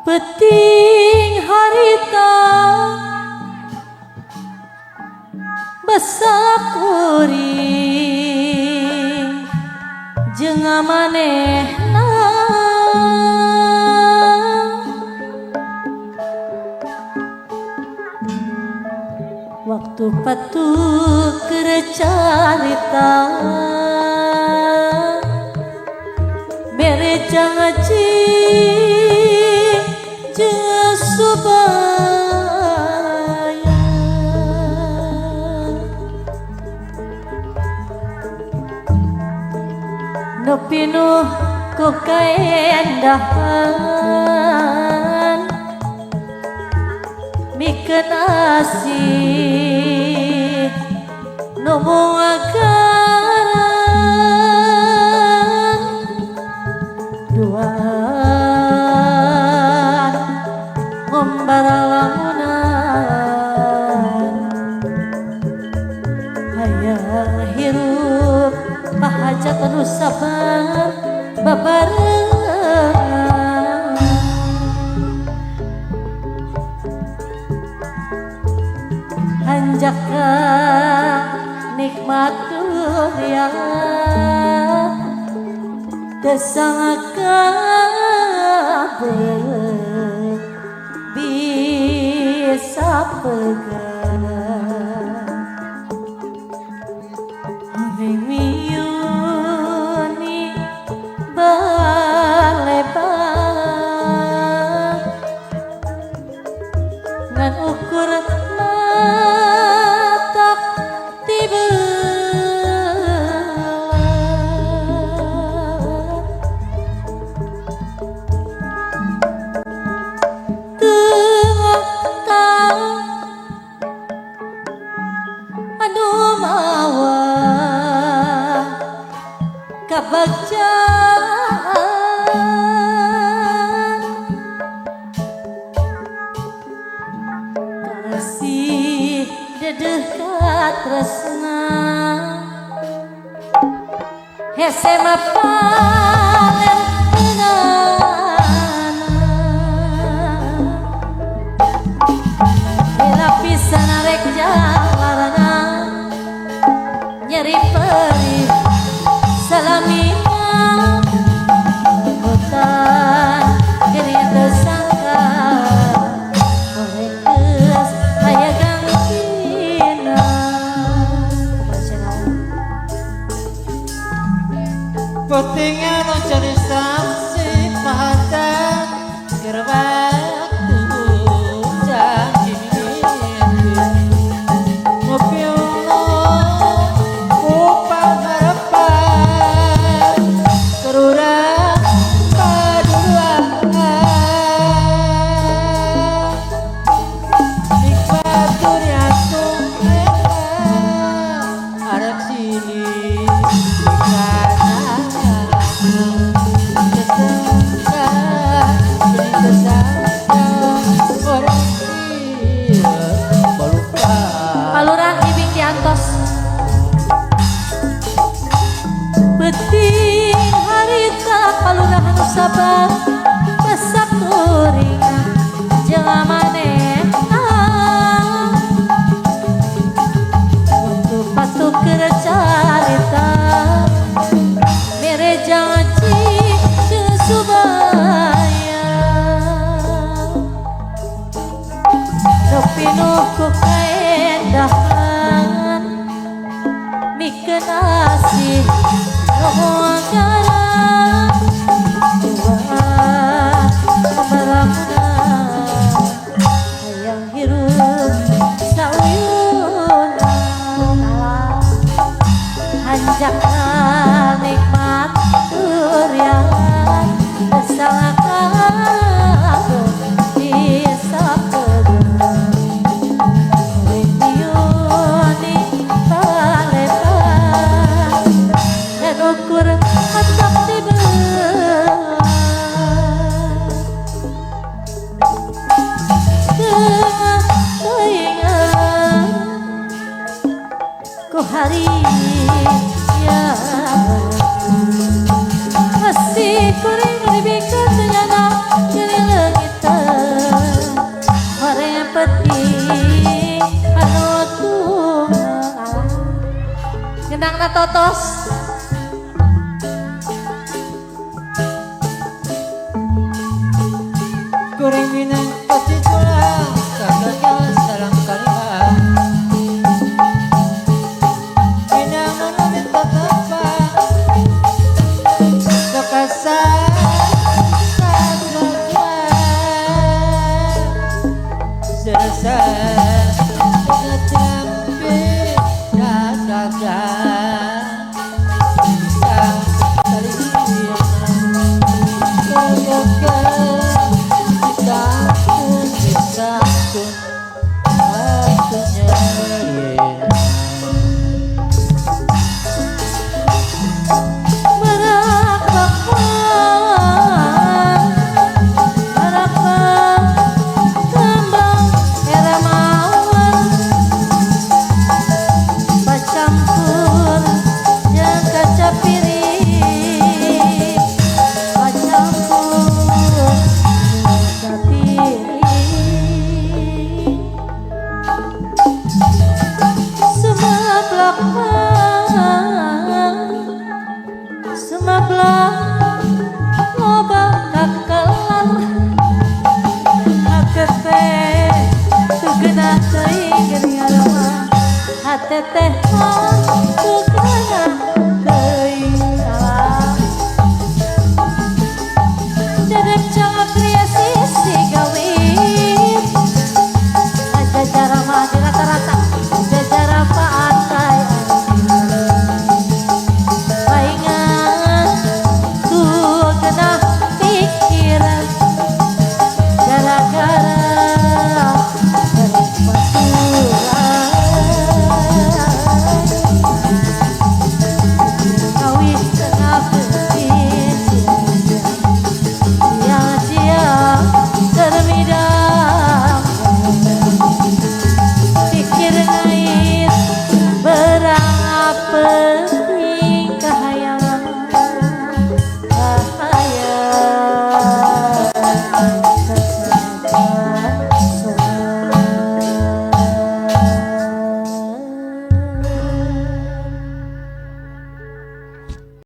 Peting harita besak kuring jeung manehna waktu patuh keur carita mere janji jeung subaya nu pinuh ku kaendahan mikeun asih nu muagaran duaan ngombaralamunan hayang hirup pahajat anu sabar babarengan hanjaka nikmat dunia teu sangka bisa pegang horeng miyuni balebar ngan ukur matak tibelah teu anu mawa kabagjaan kasih dedeh katresna hese mah paler teunana lila pisan arek jalarana nyeri perih salamina hutan geuning teu sangka oleh geus aya gangtina. Penting anu jadi saksi pahatan keur waktu janji ngopiuno ku pangarepan keur urang paduaan nikmat dunia tungena arep sini Palurah ibing diantos Peting harita palurah anu sabar besak kuring jeung manehna waktu patuh keur carita mere janji jeung subaya nu pinuh ku kaendahan mikeun asih nu muagaran duaan ngombarlamunan hayang hirup sauyunan hanjakna nikmat durian teu sangka bisa pegang miyuni balebar dan ukur matak tibelah tengah teuingan ku hari ya. Anakna Totos. Kuring minangka